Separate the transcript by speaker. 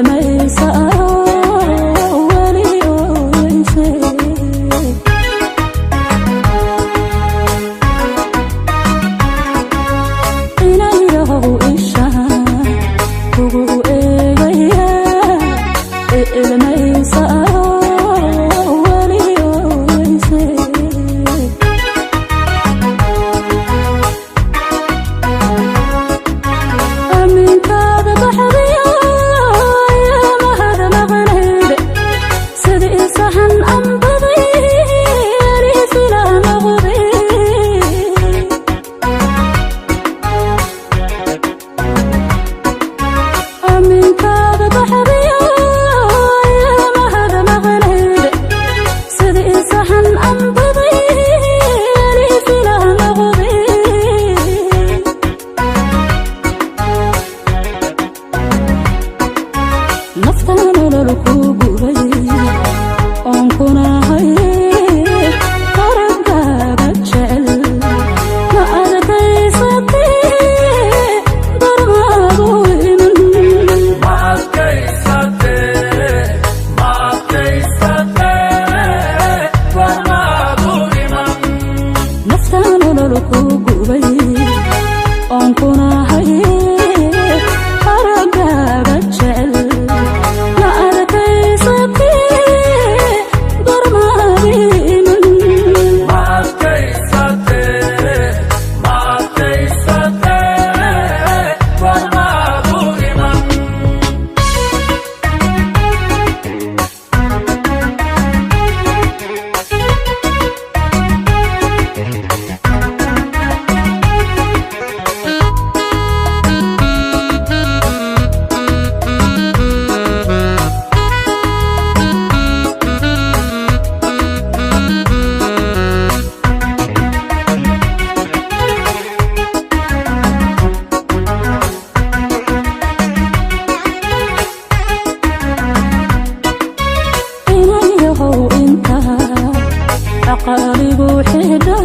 Speaker 1: Ilmaysa weli ooyse. Inayahow isha kugu eegaya ee ilmaysa weli ooyse. Aminkaada baxdiyo mahada maqnayd, sidii saxan anbaday anisila noqday. Aminkaada baxdiyo mahada maqnayd, sidii saxan anbaday anisila noqday. Nafta nolol ku gubay oon kunahay aragaaga jecel, ma adkaysatee darmaadu iman.
Speaker 2: Ma adkaysatee, ma adkaysatee, warmaadu iman.
Speaker 1: Nafta nolol ku gubay oon kunahay aragaaga jecel, ma adkaysatee darmaadu iman.
Speaker 2: Ma adkaysatee, ma adkaysatee, warmaadu iman.
Speaker 1: Inayahow inta aqaligu xidha.